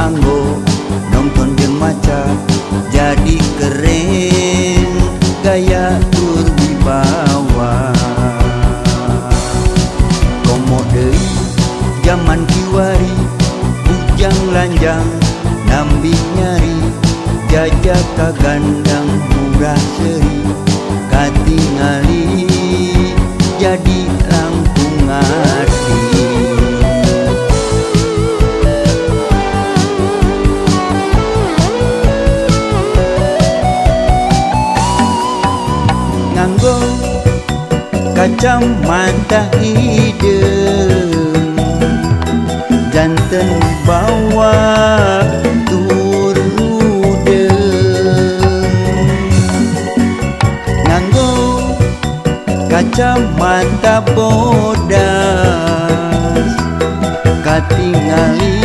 dianggo nonton jeung maca jadi keren gaya tur wibawa. Komo deui jaman kiwari bujang lanjang nambi nyari jajak ka gandang murah seuri katingali jadi langkung ngarti. Nganggo kacamata hideung janten wibawa tur hudeung. Nganggo kacamata bodas katingali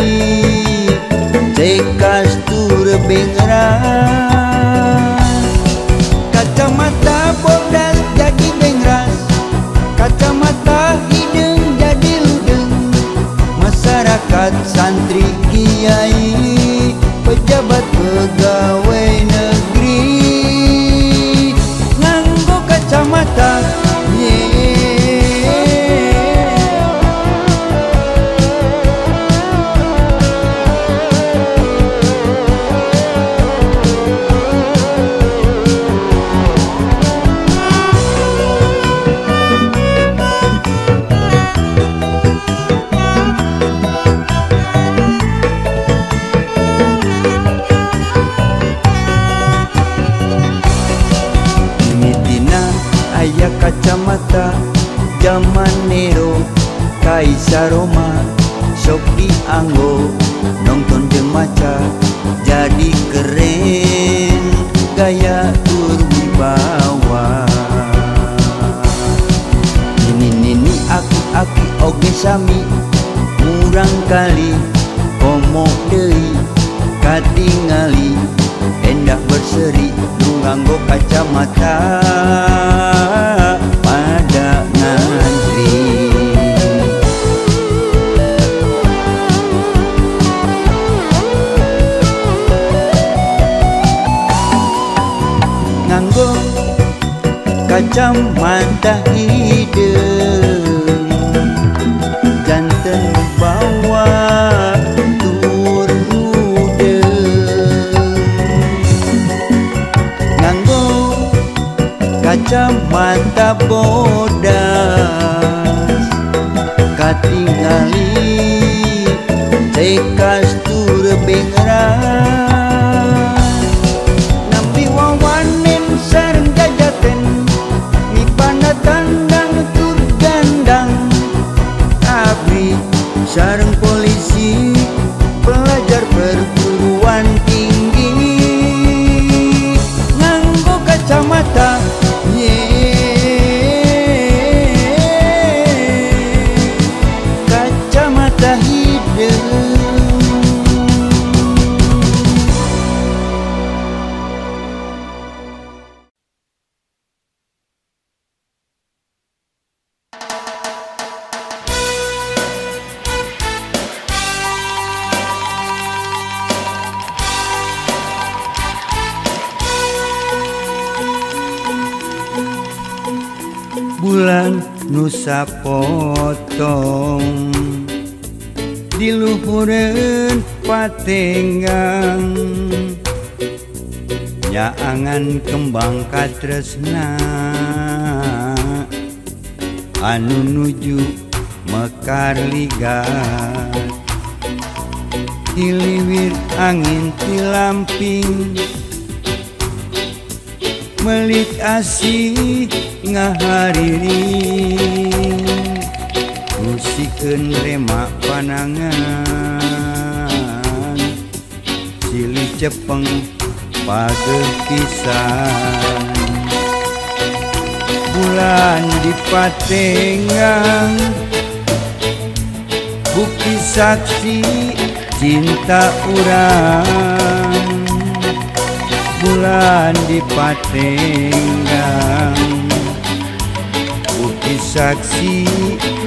cekas tur bengras. Kacamata bodas jadi bengras, kacamata hideung jadi ludeung. Masyarakat santri kiai pejabat pegawai negeri nganggo kacamata. Kacamata jaman Nero Kaisar Roma sok dianggo nonton jeung maca jadi keren gaya tur wibawa. Nini-nini aki-aki oge sami murang kali komo deui katingali endah berseri nu nganggo kacamata pada ngantri. Nganggo kacamata hideung janten wibawa tur hudeung. Nganggo kacamata bodas katingali cekas tur bengras. Nampi wawanen sareng jajaten mipana tandang tur gandang. Abri sareng polisi pelajar perguruan tinggi nganggo kacamata. Kacamata hideung. Bulan nusa potong di luhureun patenggang nyaangan kembang katresna anu nuju mekar ligat. Hiliwir angin tilamping melik asih ngahariring musikeun remak panangan silih cepeng pageuh pisan. Bulan di patenggang bukti saksi cinta urang. Bulan di patenggang bukti saksi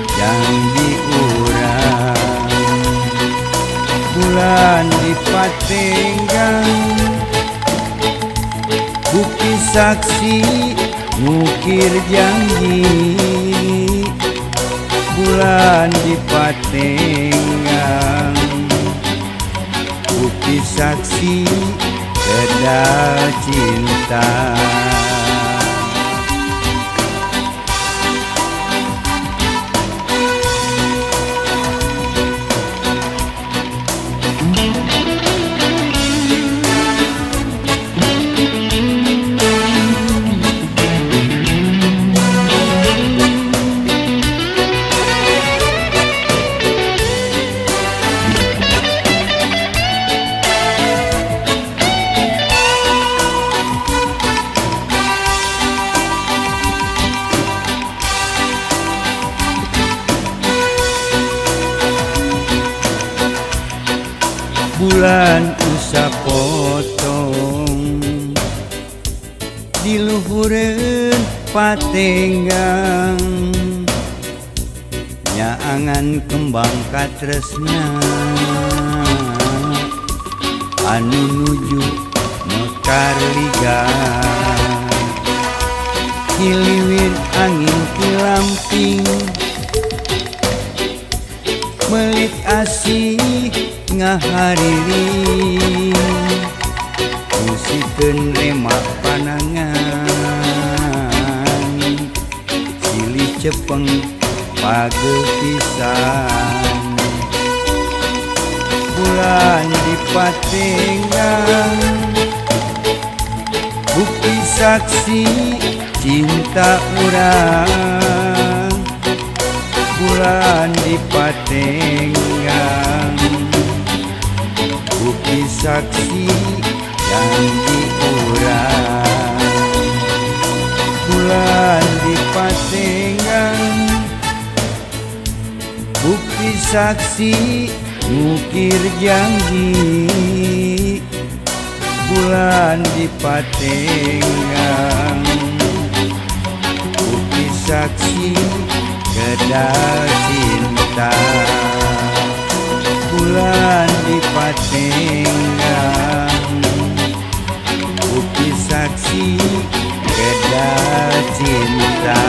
janji urang. Bulan di Patenggang bukti saksi ngukir janji. Bulan di Patenggang bukti saksi kedal cinta. Bulan usah potong di luhureun Patenggang, nyaangan kembang katresna anu nuju mekar liga. Hiliwir angin kilamping melit asih ngahariri, musikeun remak panangan silih cepeng pagepisan. Bulan di Patenggang bukti saksi cinta urang. Bulan di Patenggang bukti saksi janji urang. Bulan di Patenggang bukti saksi ngukir janji. Bulan di Patenggang bukti saksi kedal cinta. Bulan di Patenggang bukti saksi kedal cinta.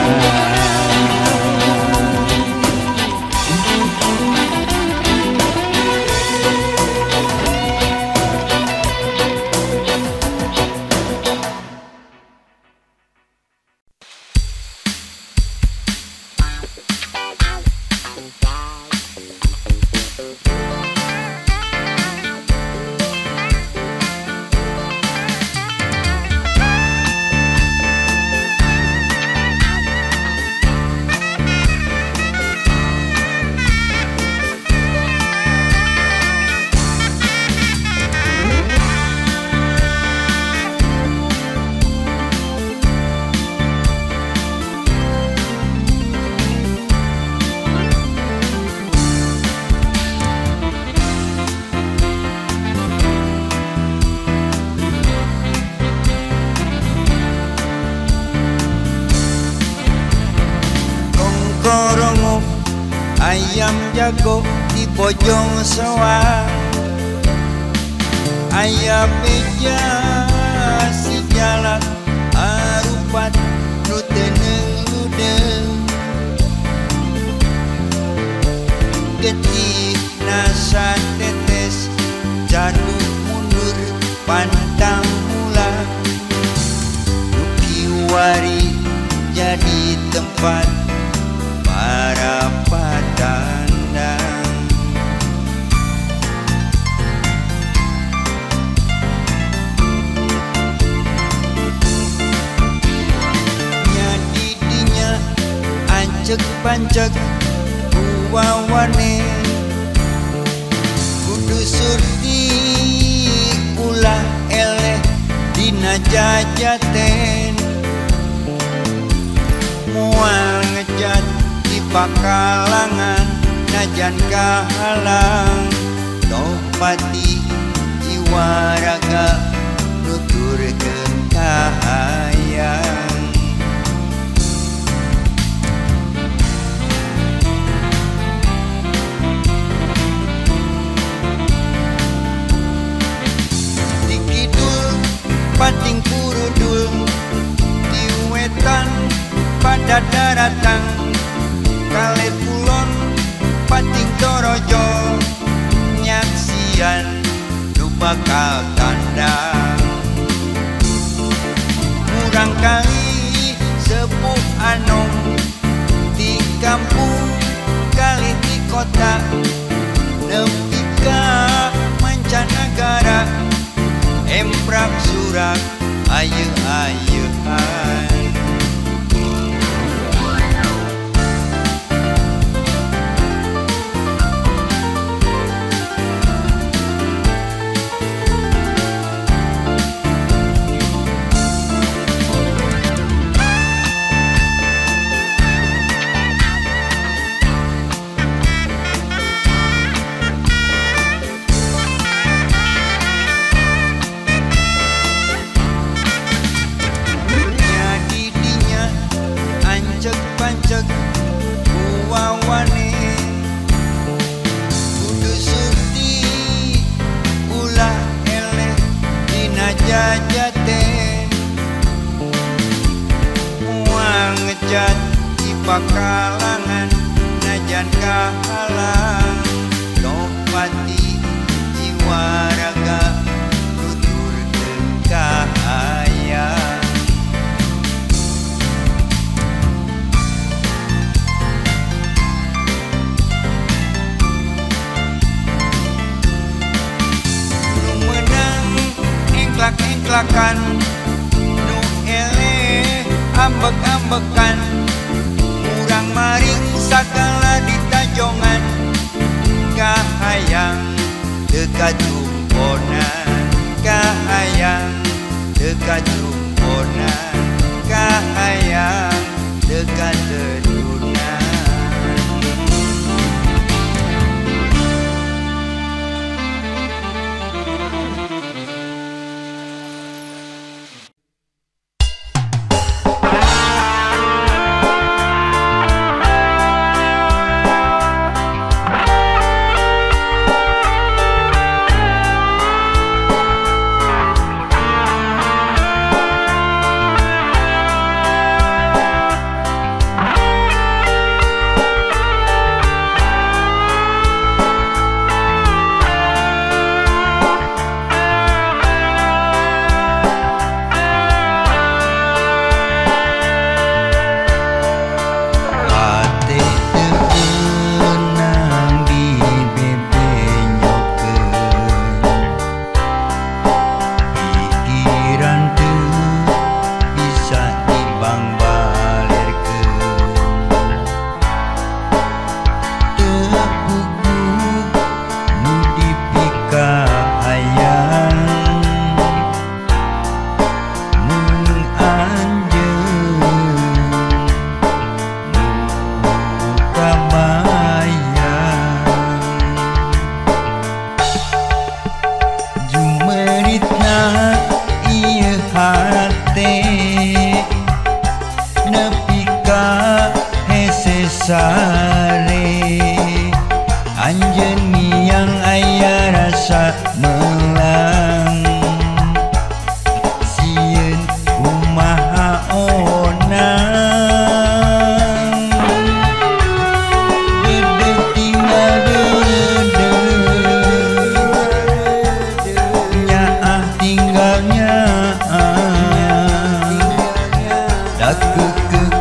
Ayam jago di bojong soa, ayam meja si jalan arupat nu teneng ludeung. Getih nasa tetes jatuh mundur pantang ulah, nu kiwari jadi tempat para patandang. Nya didinya ancek pancek kuwawane, kudu surti ulah eleh dina jajaten. Moal ngejat di pakalangan najan kahalang, topati jiwa raga nuturkeun kahayang. Murang kali sepuh anom di kampung kali di kota nepi ka mancanagara emprak surak ayeuk-ayeukan. Pancek kuwawane kudu surti ulah eleh dina jajaten moal ngejat di pakalangan najan kahalang toh pati jiwa raga nuturkeun kahayang. Engklak-engklakan nu eleh ambek-ambekan murang maring sagala ditajongan kahayang teu katumponan kahayang teu katumponan kahayang teu katedunan.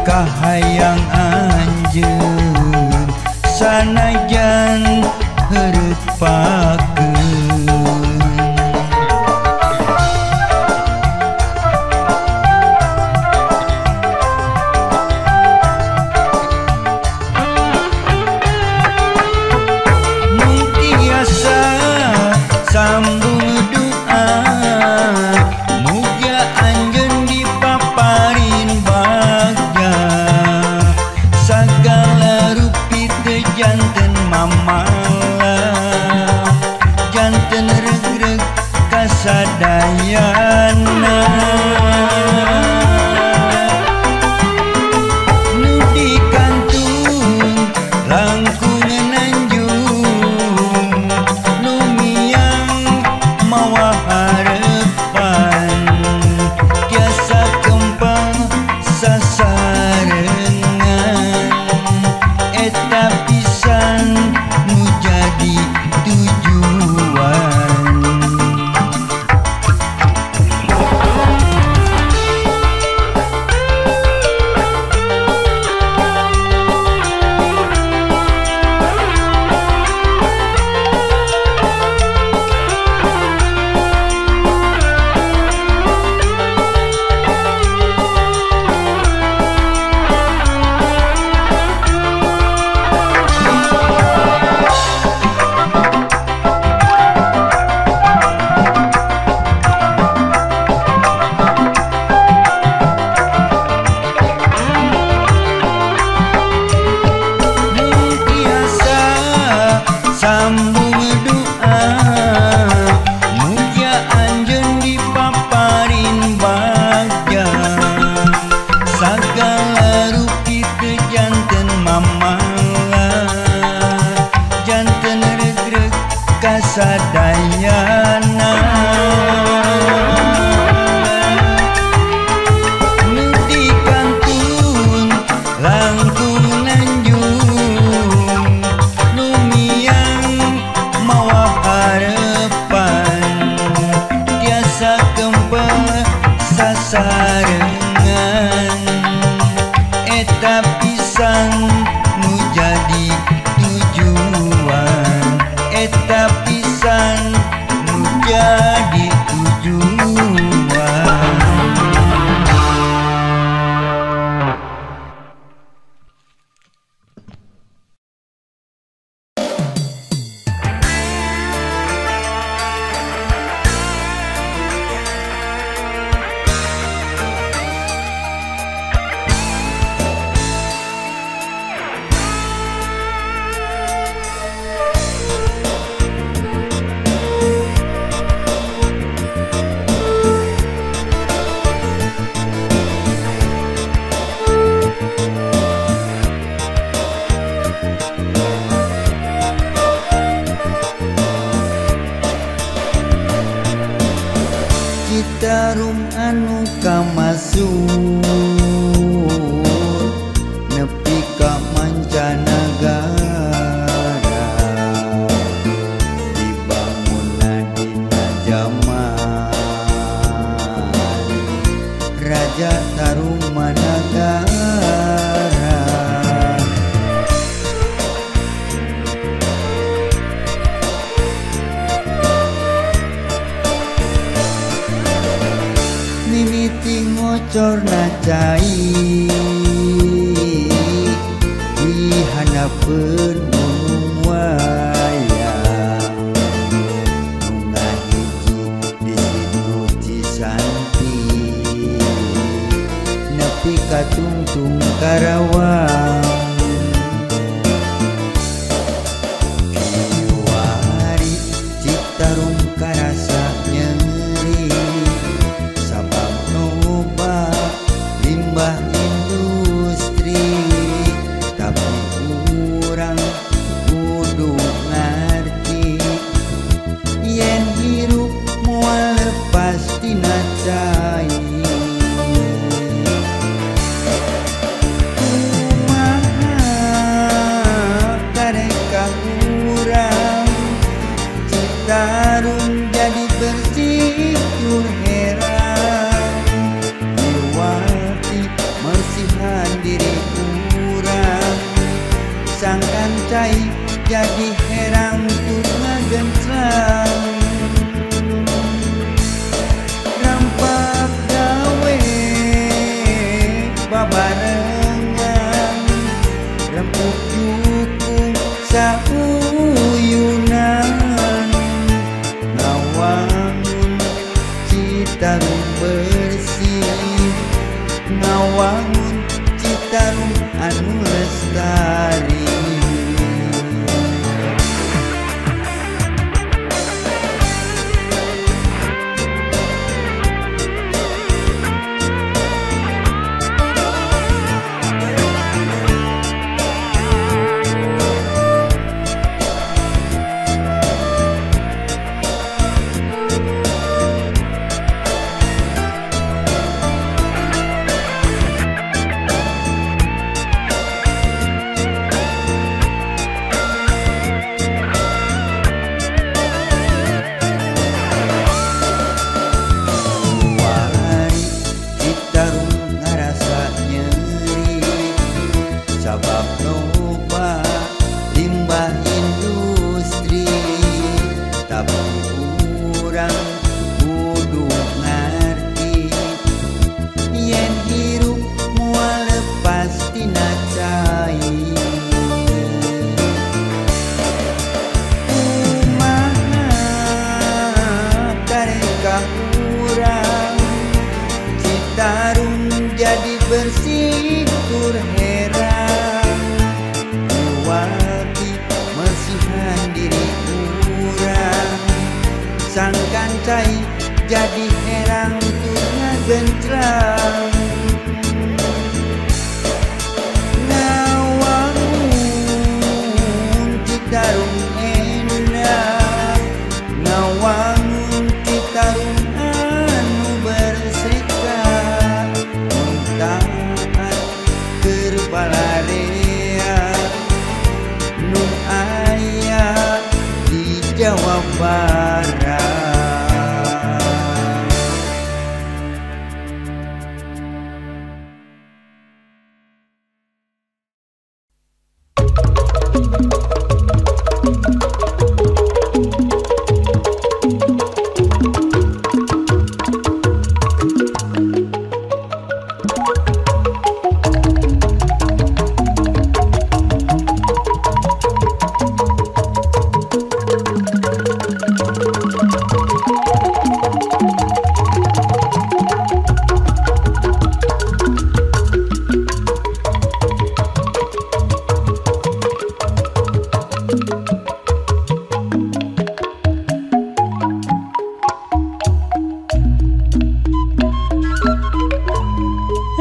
Kahayang anjeun. Sasarengan eta pisan nu jadi tujuan, eta pisan nu jadi tujuan. Citarum anu kamasuk nepi ka mancanagara, dibangunna dina jaman Raja Tarumanagara. Mimiti ngocorna cai di handapeun gunung wayang, nu ngahiji di situ Cisanti nepi ka tungtung Karawang. Kiwari Citarum karasa nyeri sabab loba limbah industri, tapi urang kudu ngarti yen hirup moal lepas tina cai. Kumaha kareka urang Citarum jadi bersih tur herang, liwati mersihan diri urang, sangkan cai jadi herang tur ngagenclang. Rampak gawe babarengan rempuk jukung sauyunan, ngawangun Citarum bersih, ngawangun Citarum anu lestari. Bersih tur herang, liwati mersihan diri urang, sangkan cai jadi herang tur ngagenclang. Ngawangun Citarum endah, ngawangun Citarum anu berseka, taat keur balarea nu aya di Jawa Barat.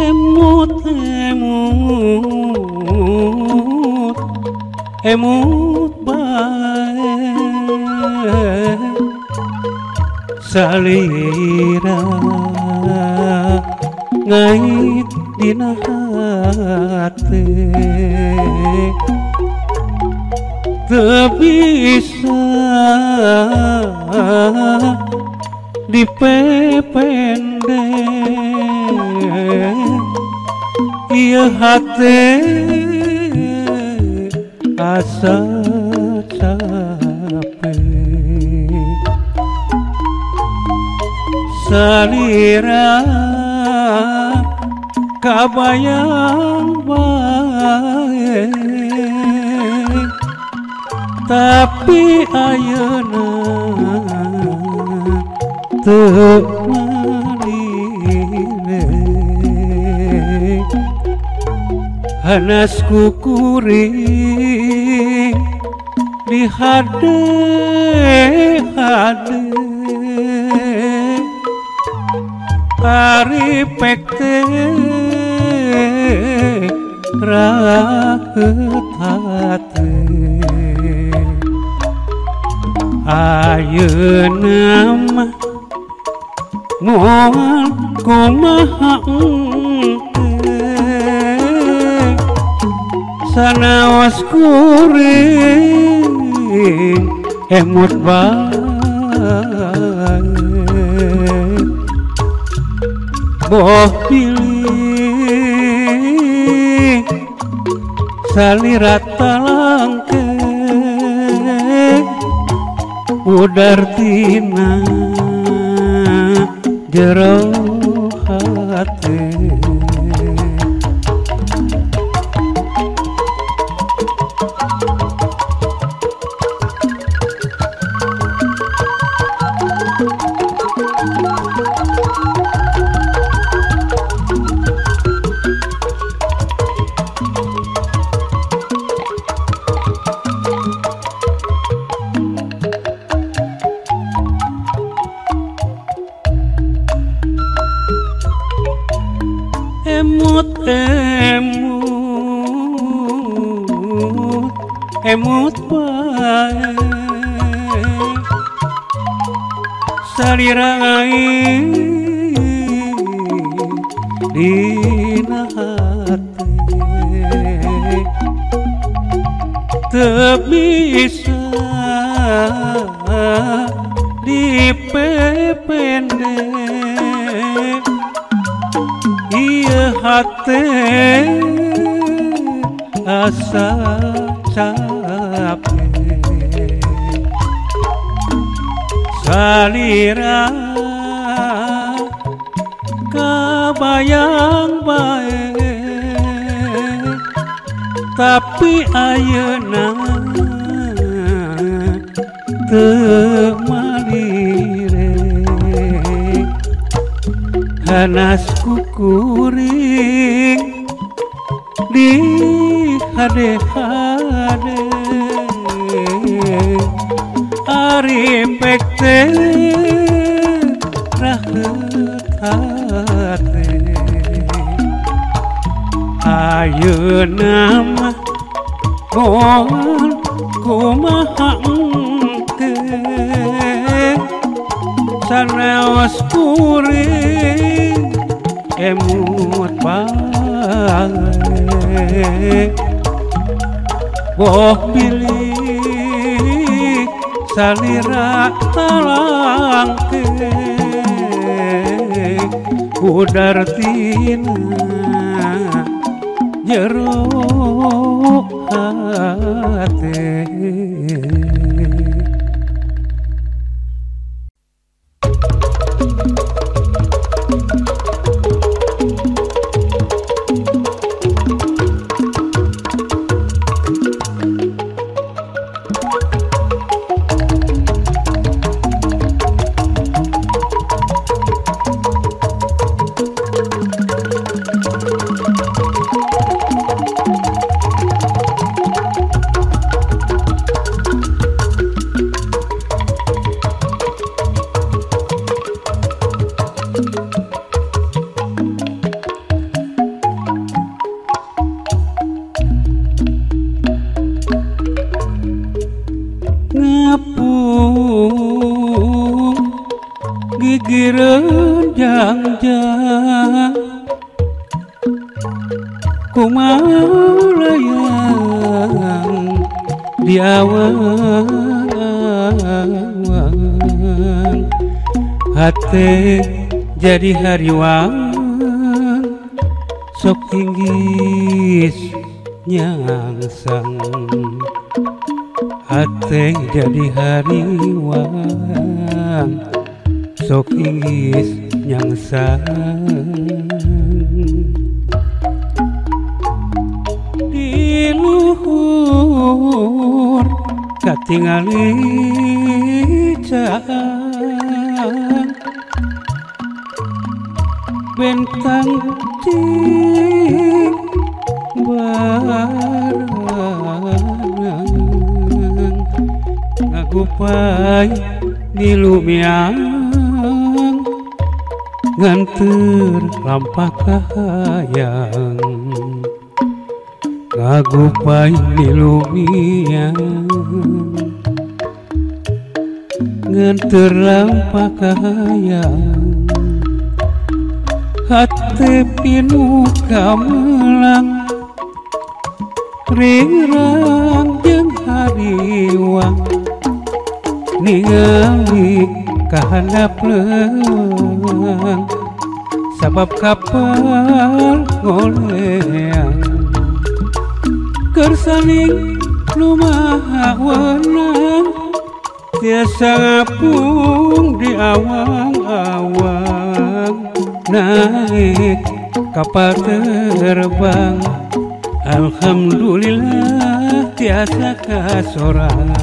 Emut emut emut bae salira ngait dina hate teu bisa dipepende ieu hate asa capek salira kabayang bae tapi ayeuna teu malire hanas kukuring di hade hade ari pek teh raheut hate ayeuna mah moal kumaha sanaos kuring emut bae boh pilih salira talangke udar tina jero hate. Emut emut emut bae salira aing dina hate teu bisa dipepende ieu hate asa capek salira kabayang bae tapi ayeuna teu malire hanas kukuring di hade-hade ari pek teh raheut hate ayeuna mah moal kumaha engke sanaos kuring emut bae boh pilih salira talangke udar tina jero. hate. Ngapung gigireun jangjang kumalayang di awang-awang hate jadi hariwang sok tinggis nyangsang hate jadi hariwang sok inggis nyangsang di luhur katingali caang bentang cing barang ngagupai milu miang nganter lampah kahayang ngagupai milu miang nganter lampah kahayang hate pinuh kamelang ringrang jeung hariwang ningali kahandap leuweung sabab kapal ngoleang keur saling nu maha wenang tiasa ngapung di awang-awang naik kapal terbang alhamdulillah tiasa kasorang.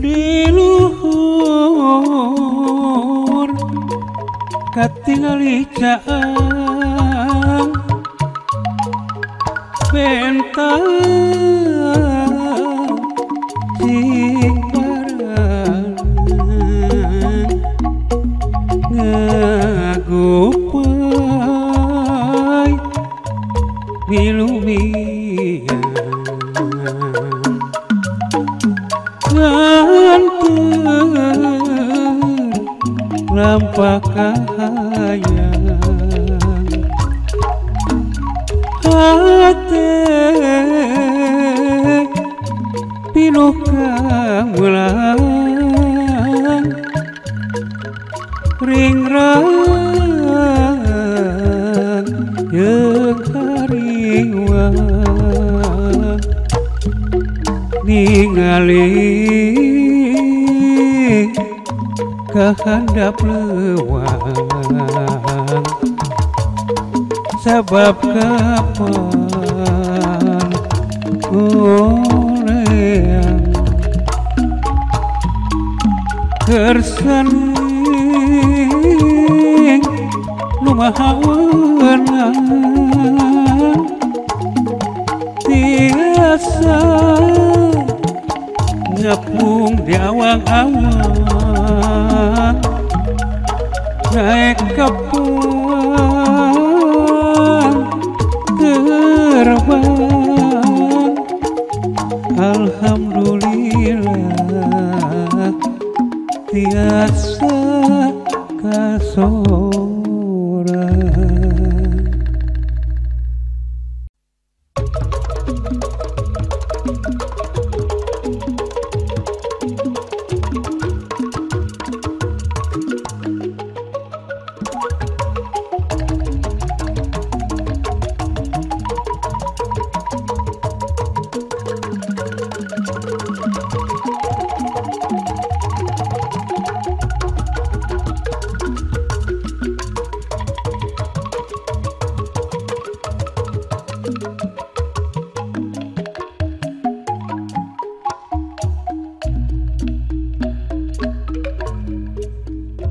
Di luhur katingali caang bentang cing barang ngagupai milu miang nganter lampah kahayang hate pinuh kamelang ringrang jeung hariwang ningali kahandap leuweung sabab kapal goleang keur saling nu maha wenang tiasa ngapung di awang-awang naik kapal terbang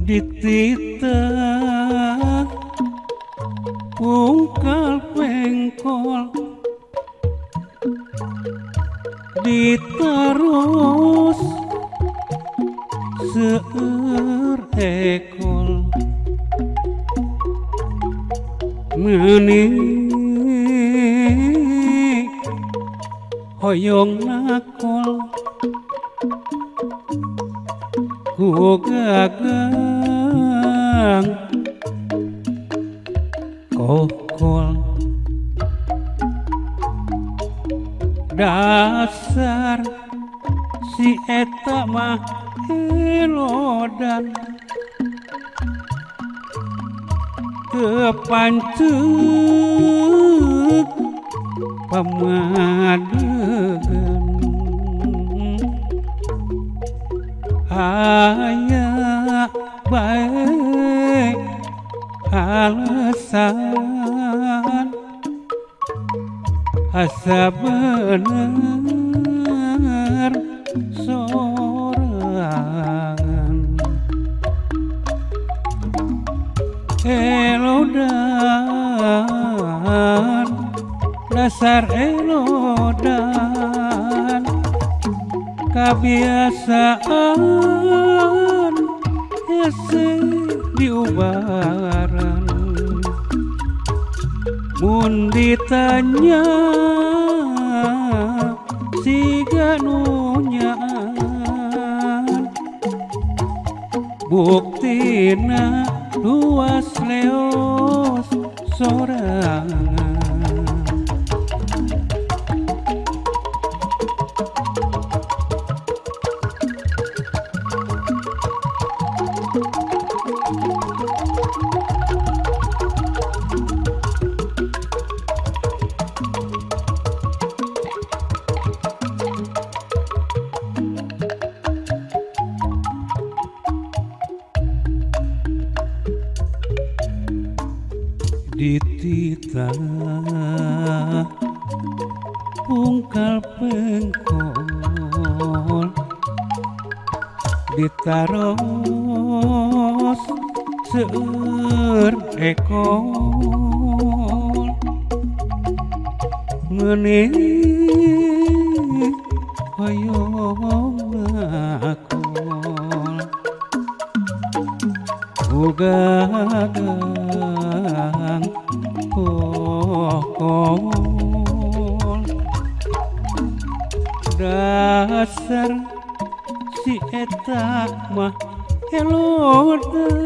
Dititah pungkal pengkol diterus seueur ekol meuni hoyong nakol ku gagang kokol dasar si eta mah elodan teu panceuk pamadegan aya bae alasan asa bener sorangan elodan dasar elodan kabiasaan hese diubaran mun ditanya siga nu nyaan buktina luas leos sorangan. Dititah pungkal pengkol ditaros seueur ekol meuni hoyong nakol ku gagang kokol dasar si eta mah elodan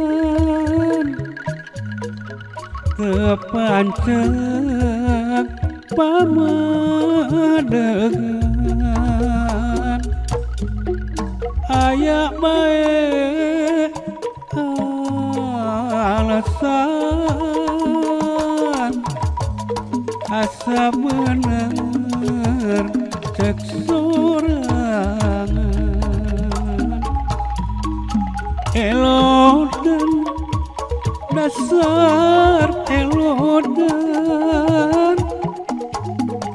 teu panceuk pamadegan aya bae alasan asa bener cek sorangan elodan dasar elodan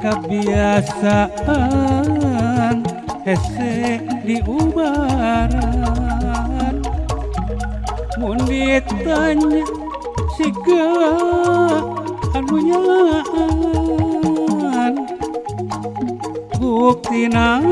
kebiasaan hese diubaran mun ditanya siga anu nyaan buktina